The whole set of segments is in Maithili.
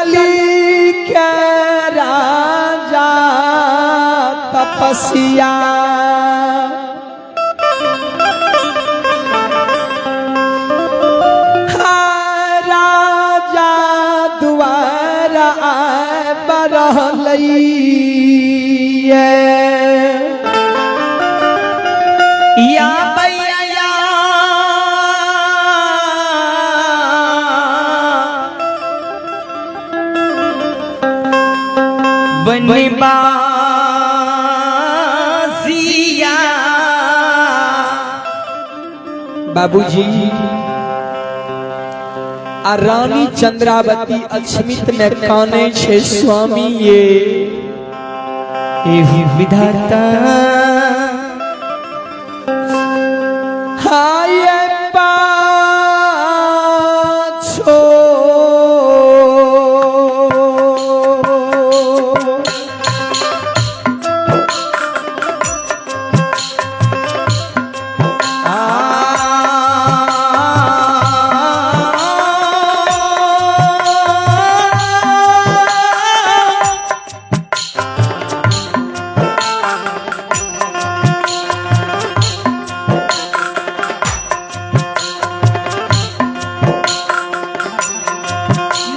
चली के राजा तपस्या। हाँ, राजा द्वारा बरहलैया। या भैया या बनवासिया। बाबूजी आ रानी चंद्रावती अछमित में काने छे स्वामी ये एहु विधाता। हाय पाछो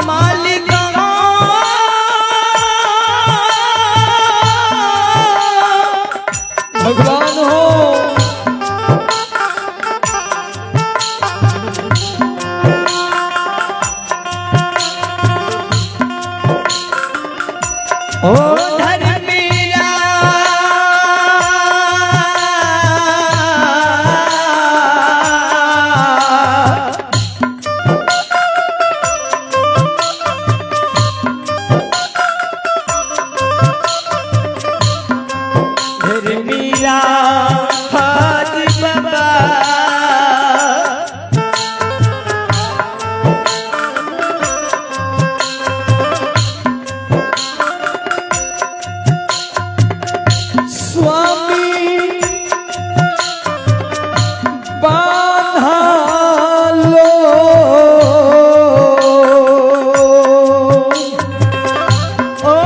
मालिक भगवान हो। ओ धर्मेरा धर्मीरा हाथ बाबा। स्वामी बान्हा लो। ओ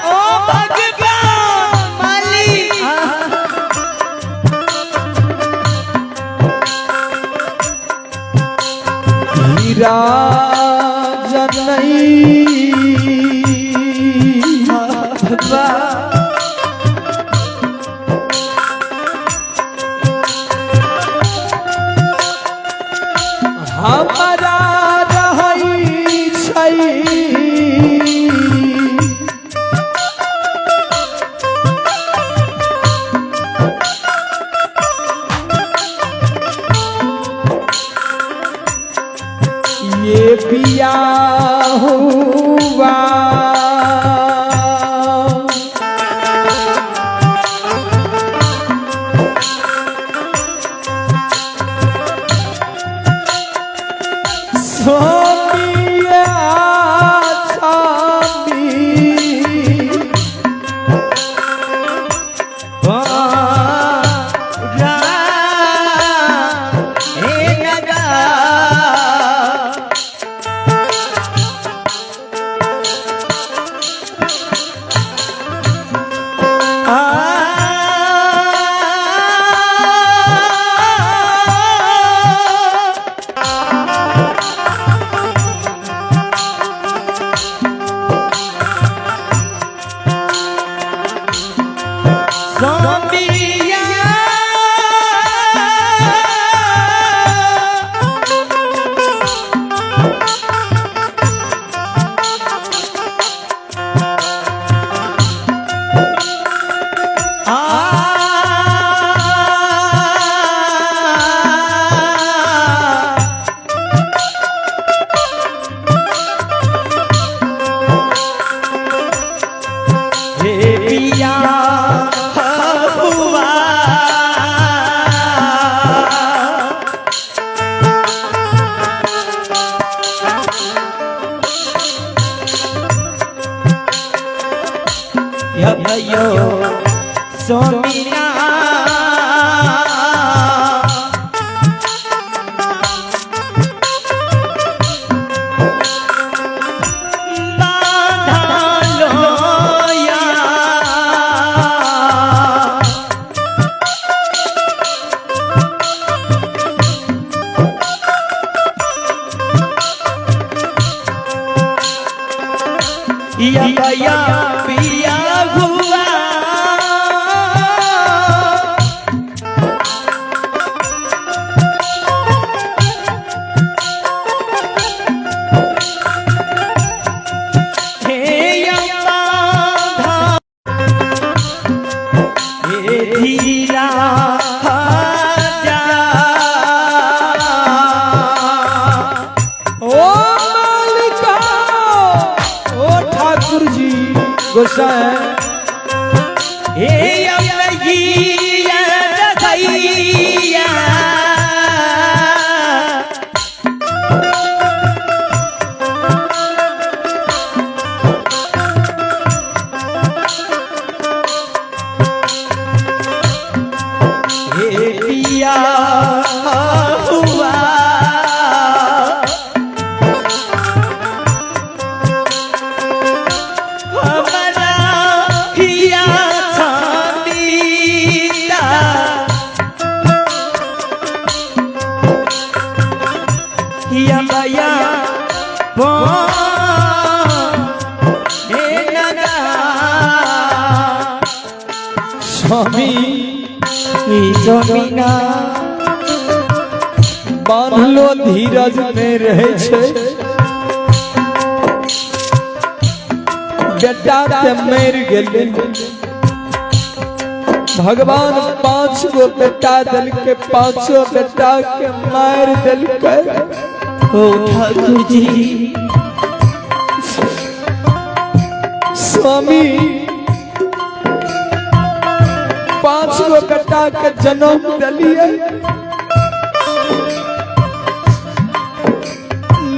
ओ भगवान माली। हीरा जनई भगवान हमारा रहई छै। ये पिया हुआ सोमिया चांदी। भयो सोमिना। भया पिया हुआ। हे अम्बा हे धीरा जा। ओ मालिका, ओ ठाकुर जी गोसाई, हे अम्बैया रखैया। हे पिया हुआ। हमारा हिया छामीता। हिया भया पो हे नगा। स्वामी जमीना बांधलो धीरज में रहे छै, बेटा ते मरि गेलै। भगवान 5 गो बेटा देलकै, 5 बेटा के मारि देलकै। ओ ठाकुर जी स्वामी 5 गो बेटा के जन्म दिलिए,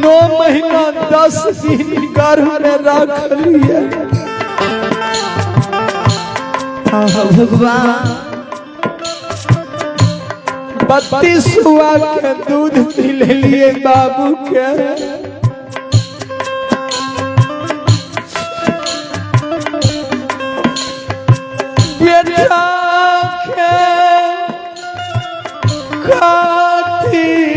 9 महीना 10 दिन गर्भ में रखलिए। भगवान 32 हुआ के दूध पी लिए बाबू के। बेटा के खातिर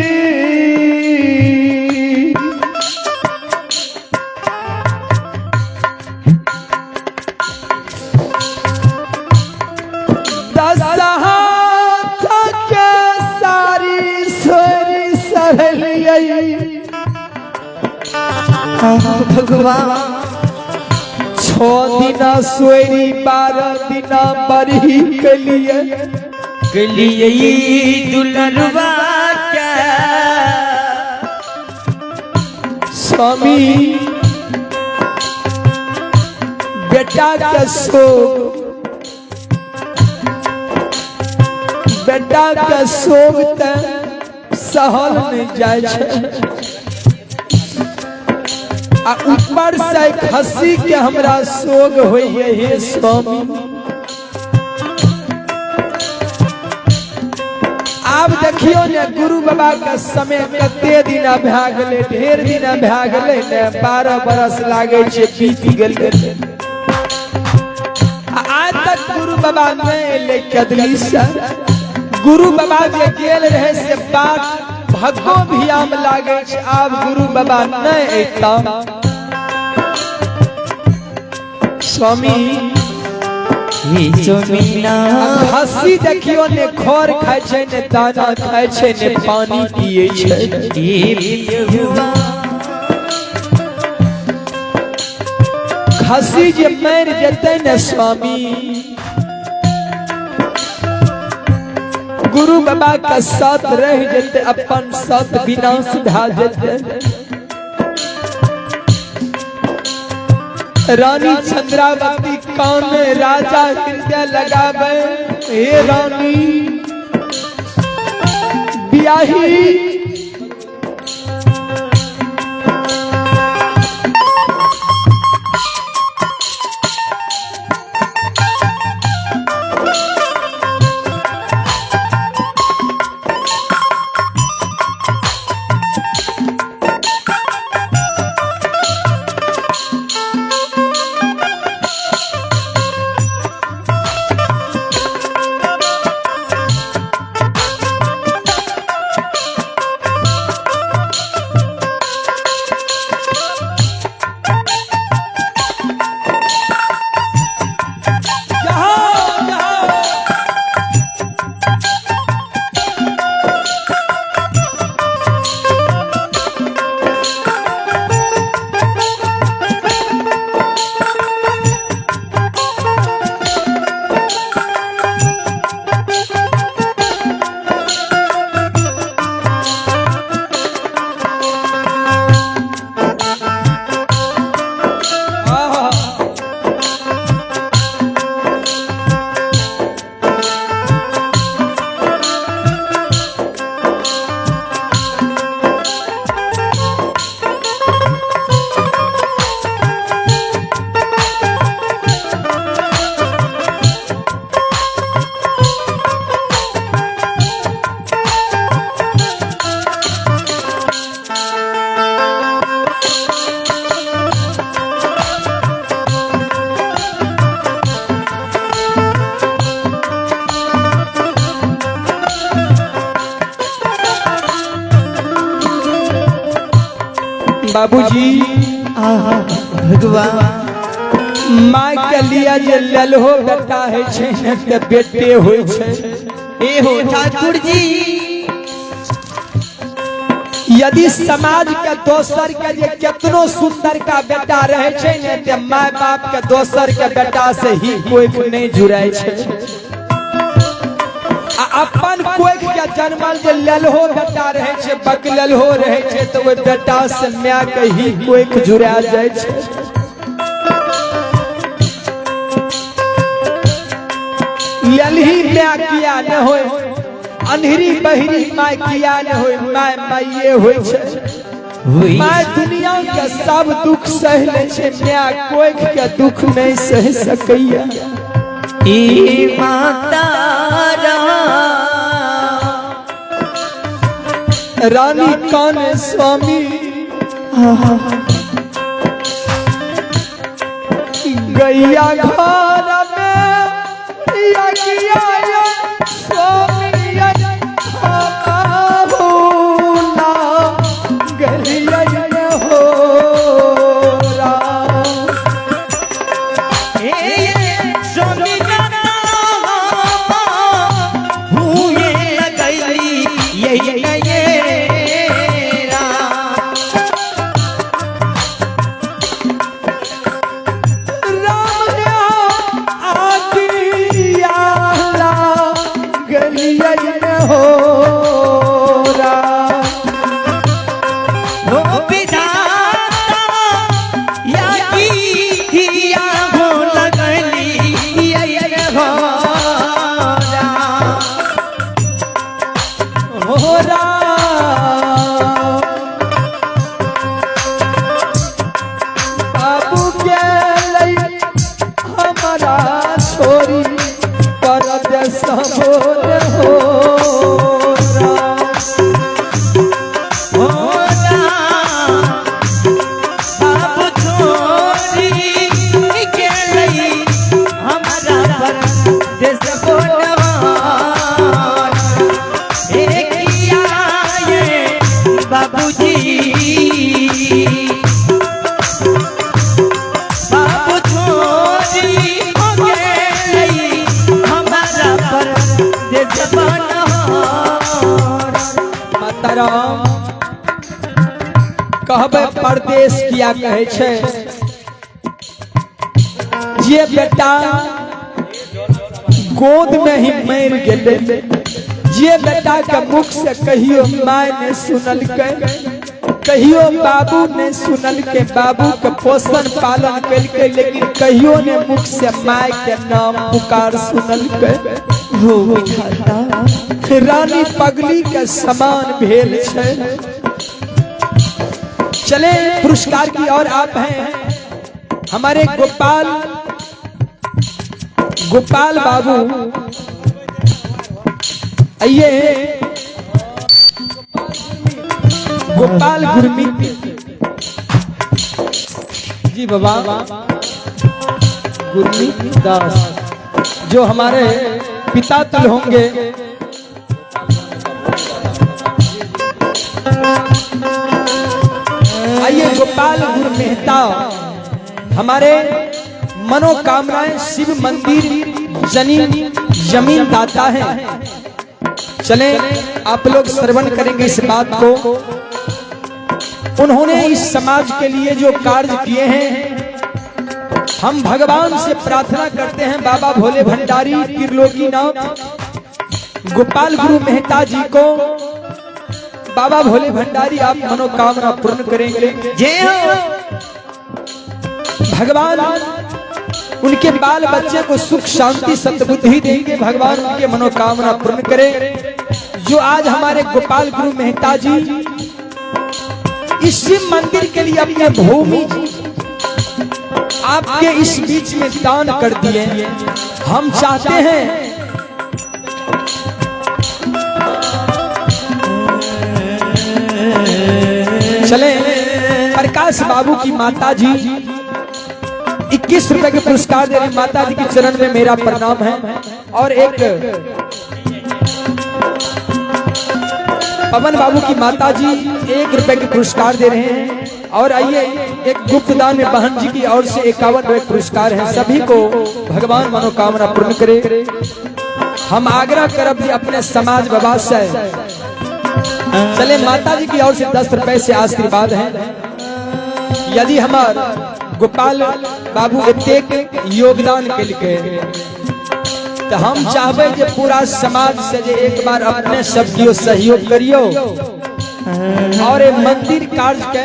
दशहाथ के सारी सोरी सहलियै। भगवान 6 दिना सोरी 12 दिना बरही के लिए गलिए दुलरवा के। स्वामी बेटा के शोक, बेटा के शोक ते सहल नहीं जाय छै। आ ऊपर से खसी के हमरा शोक होइए हे स्वामी। आब देखियो ने गुरु बाबा के समय कते दिन भए गेलै, ढेर दिन भए गेलै ने, 12 बरस लागै छै बीत गेलै। आज तक गुरु बाबा नहीं एलै कदली से। गुरु बाबा जे गेल रहे से बाट भगो भी आम लागै छै, आब गुरु बाबा नहीं एता। स्वामी हंसी देखियो ने खर खाय छै ने दाना खाय छै ने पानी पिए छै। खसी जे मरि जेतै ने स्वामी, गुरु बाबा का साथ रह जेतै, अपन साथ विनाश भए जेतै। रानी चंद्रावती कान राजा हृदय लगावे, हे रानी बियाही बाबूजी आहा भगवान। माय के लिए जे ललहो बेटा है छै ने ते बेटे होय छै। ए हो ठाकुर जी। यदि समाज के दोसर के जे केतनो सुंदर का बेटा रहे छै ने ते my बाप के दोसर के बेटा से ही कोई नहीं जुड़ै छै। आ अपन कोई के जन्मल जे ललहो बेटा रहे छै, बकललहो रहे छै, तो ओहि बेटा से my के ही कोई जुड़ा जाय छै। ललही my किया न होय, अन्हरी बहरी my किया न होय, my माइये होय छै। My दुनिया के सब दुख सह ले छै, my कोई के दुख नहीं सह सकैया। ई माता रानी कान स्वामी गैया घर में यज्ञ स्वामी ना गैया हो राम। स्वामी भूये लगैली यही नये राम। राम आदिया गलिया हो राम। हो विधाता या की या हो लगली यही हो राम। हो राम बाबू के लई हमारा छोरी परदेस मोर हो राम। हो राम बाबू छोरी के लई हमारा परदेस बोलवान। हे किया ये बाबूजी बाबू छोरी के लई हमारा परदेस बोलवान। माता राम कहबै परदेश किया कहै छै, जे बेटा गोद में ही मर गेलै, जे बेटा के मुख से कहियो my ने सुनलकै, कहियो बाबू ने सुनलकै, बाबू के पोषण पालन केलकै लेकिन कहियो ने मुख से my के नाम पुकार सुनलकै। हो विधाता रानी पगली के समान भेल छै। चले पुरस्कार की ओर आप हैं हमारे गोपाल गोपाल बाबू, आइए गोपाल गुरमीत जी बाबा गुरमीत दास जो हमारे पिता तुल होंगे। आइए गोपाल गुरु मेहता हमारे मनोकामनाएं शिव मंदिर जमीन जमीन दाता है। चले आप लोग श्रवण करेंगे इस बात को। उन्होंने इस समाज के लिए जो कार्य किए हैं, हम भगवान से प्रार्थना करते हैं बाबा भोले भंडारी त्रिलोकीनाथ गोपाल गुरु मेहता जी को बाबा भोले भंडारी आप मनोकामना पूर्ण करेंगे। जय हो। भगवान उनके बाल बच्चे को सुख शांति सद्बुद्धि देंगे। भगवान उनके मनोकामना पूर्ण करे। जो आज हमारे गोपाल गुरु मेहता जी इस शिव मंदिर के लिए अपने भूमि आपके इस बीच में दान कर दिए, हम चाहते हैं चले प्रकाश बाबू की माता जी 21 रुपए के पुरस्कार दे रहे, माता जी के चरण में मेरा प्रणाम है। और एक पवन बाबू की माता जी 1 रुपए के पुरस्कार दे रहे हैं। और आइए एक गुप्त दान में बहन जी की ओर से 51 रुपए पुरस्कार है। सभी को भगवान मनोकामना पूर्ण करे। हम आग्रह करब जी अपने समाज बाबा से चले माता जी की ओर से 10 रुपए से आशीर्वाद है। यदि हमार गोपाल बाबू एतेक योगदान के तो हम चाहबे जे पूरा समाज से जे एक बार अपने सब कियो सहयोग करियो और ये मंदिर कार्य के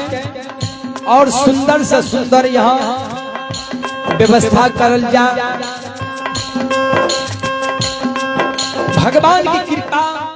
और सुंदर से सुंदर यहाँ व्यवस्था करल जा। भगवान की कृपा